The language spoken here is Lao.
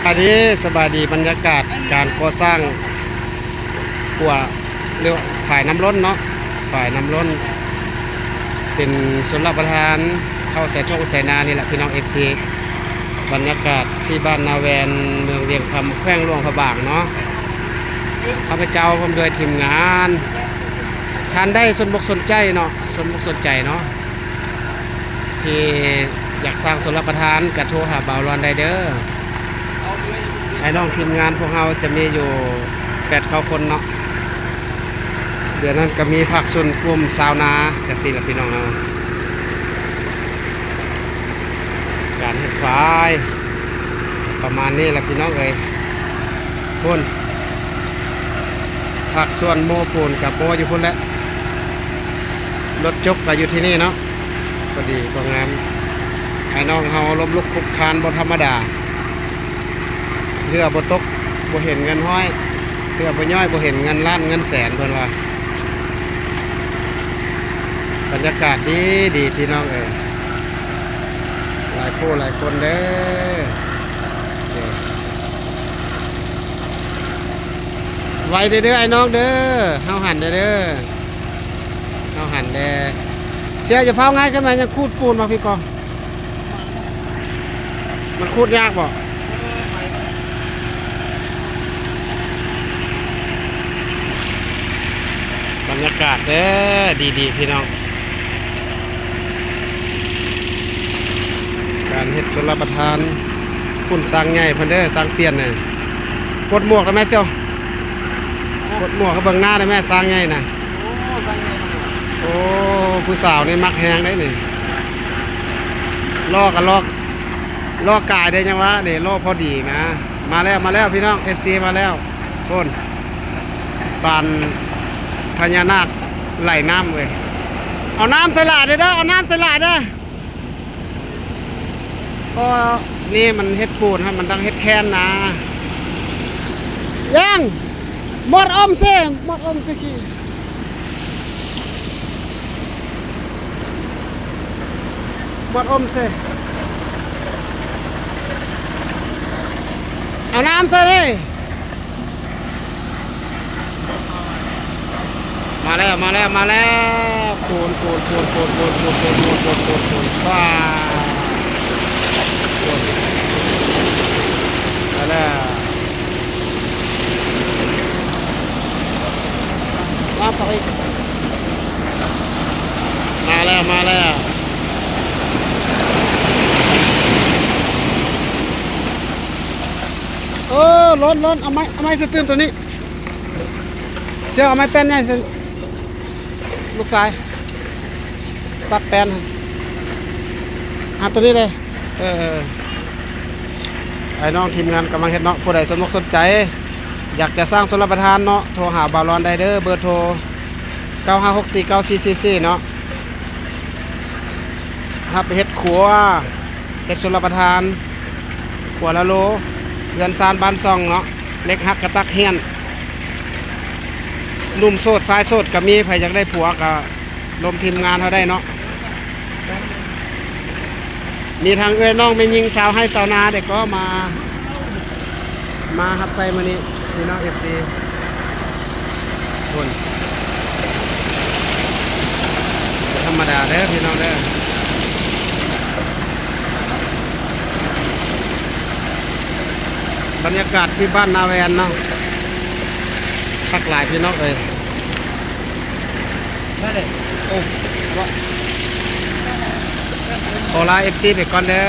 ສະບາຍດີ ສະບາຍດີ. ບັນຍາກາດການກໍ່ສ້າງຂົວ ຫຼື ຝາຍນ້ຳລົ້ນເນາະ, ຝາຍນ້ຳລົ້ນ ເປັນຊົນລະປະທານ ເຂົ້າໃສ່ທົ່ງໃສ່ນານີ້ແຫຼະພີ່ນ້ອງ ເອັຟຊີ. ບັນຍາກາດທີ່ບ້ານນາແວນ ເມືອງວຽງຄຳ ແຂວງຫຼວງພະບາງເນາະ. ຂ້າພະເຈົ້າພ້ອມດ້ວຍທີມງານ ທ່ານໃດສົນອົກສົນໃຈເນາະ, ສົນອົກສົນໃຈເນາະ ທີ່ຢາກສ້າງຊົນລະປະທານ ກະໂທຫາບ່າວລອນໄດ້ເດີ. ອ້າຍນ້ອງທີມງານພວກເຮົາຈະມີຢູ່ແປດເກົ້າຄົນເນາະ. ດຽວນັ້ນກະມີພາກສ່ວນກຸ່ມຊາວນາ ຈັ່ງຊີ້ລະພີ່ນ້ອງເຮົາ. ການເຮັດຝາຍ ປະມານນີ້ລະພີ່ນ້ອງເອີຍ. ພຸ້ນ ພາກສ່ວນໂມ້ປູນກະໂມ້ຢູ່ພຸ້ນແຫຼະ, ລົດຈົກກະຢູ່ທີ່ນີ້ເນາະ. ພໍດີພໍງາມ ອ້າຍນ້ອງເຮົາລົ້ມລຸກຄຸກຄານບໍ່ທຳມະດາ. ເຮືອບໍ່ຕົກບໍ່ເຫັນເງິນຮ້ອຍ, ເຮືອບໍ່ຍ້ອຍບໍ່ເຫັນເງິນລ້ານເງິນແສນ ເພິ່ນວ່າ. ບັນຍາກາດດີດີພີ່ນ້ອງເອີຍ, ຫຼາຍຜູ້ຫຼາຍຄົນເດີ. ໄວເດີ ເດີ ອ້າຍນ້ອງເດີ, ເຮົາຫັນແດ່ເດີ, ເຮົາຫັນແດ່. ເຊຍ ຢ່າຟ້າວງ່າຍຂຶ້ນມາ, ຍັງຂູດປູນມາພີ້ກ່ອນ. ມັນຂູດຍາກບໍ່? ບັນຍາກາດເດີ ດີໆ ພີ່ນ້ອງ. ການເຮັດຊົນລະປະທານ ພຸ້ນຊ້າງໃຫຍ່ເພິ່ນເດີ, ຊ້າງປ່ຽນນະ. ປົດໝວກໄດ້ແມ່ ສ່ຽວ? ປົດໝວກໃຫ້ເບິ່ງໜ້າໄດ້ແມ່ ຊ້າງໃຫຍ່ນະ. ໂອ້ ຊ້າງໃຫຍ່. ໂອ້ ຜູ້ສາວນີ້ມັກແຮງເດ້ນີ້. ຫຼໍ່ກະຫຼໍ່ ຫຼໍ່ກາຍເດ້ ຍັງວ່ານີ້ ຫຼໍ່ພໍດີນະ. ມາແລ້ວ ມາແລ້ວ ພີ່ນ້ອງ ເອັຟຊີ ມາແລ້ວ. ໂອ້ນ ປານພະຍານາກໄຫຼນ້ຳເວີຍ. ເອົານ້ຳໃສ່ຫຼາຍເດີ ເດີ ເອົານ້ຳໃສ່ຫຼາຍເດີ. ເພາະນີ້ມັນເຮັດປູນຫັ້ນ ມັນຕ້ອງເຮັດແຄນນະ. ຍັງ ໝົດອົມເຊ ໝົດອົມເຊກີ ໝົດອົມເຊ. ເອົານ້ຳໃສ່ເດ້. ມາແລ້ວ ມາແລ້ວ ມາແລ້ວ. ປູນ ປູນ ປູນ ປູນ ປູນ ຊວາ ມາແລ້ວ. ມາເຂົ້າອີກ ມາແລ້ວ ມາແລ້ວ. ເອີ ລ້ນ ລົ້ນ ເອົາໄມ້ ເອົາໄມ້ໃສ່ຕື່ມໂຕນີ້. ເຊຍ ເອົາໄມ້ແປ້ນໃຫຍ່ໃສ່ ລູກຊາຍ ຕັດແປ້ນ ຫາໂຕນີ້ເລີຍ. ເອີ ເອີ ອ້າຍນ້ອງທີມງານກຳລັງເຮັດເນາະ. ຜູ້ໃດສົນອົກສົນໃຈ ຢາກຈະສ້າງຊົນລະປະທານເນາະ ໂທຫາບ່າວລອນໄດ້ເດີ ເບີໂທ ເກົ້າຫ້າຫົກສີ່ເກົ້າສີ່ສີ່ສີ່ເນາະ. ຮັບເຮັດຂົວ ເຮັດຊົນລະປະທານ ຂົວລະໂລ ເຮືອນຊານບ້ານຊ່ອງເນາະ, ເຫຼັກຫັກກະຕັກຫ້ຽນ. ໜຸ່ມໂສດຊາຍໂສດກະມີ, ໃຜຢາກໄດ້ຜົວກະລົມທີມງານເຮົາໄດ້ເນາະ. ມີທັງເອື້ອຍນ້ອງແມ່ຍິງຊາວໄຮ່ຊາວນາເດ້ກໍມາ ມາຮັບໃຊ້ມື້ນີ້ພີ່ນ້ອງເອັຟຊີ. ພຸ້ນ ບໍ່ທຳມະດາເດີພີ່ນ້ອງເດີ. ບັນຍາກາດທີ່ບ້ານນາແວນເນາະ ຄັກຫຼາຍພີ່ນ້ອງເອີຍ. ຂໍລາເອັຟຊີໄປກ່ອນເດີ.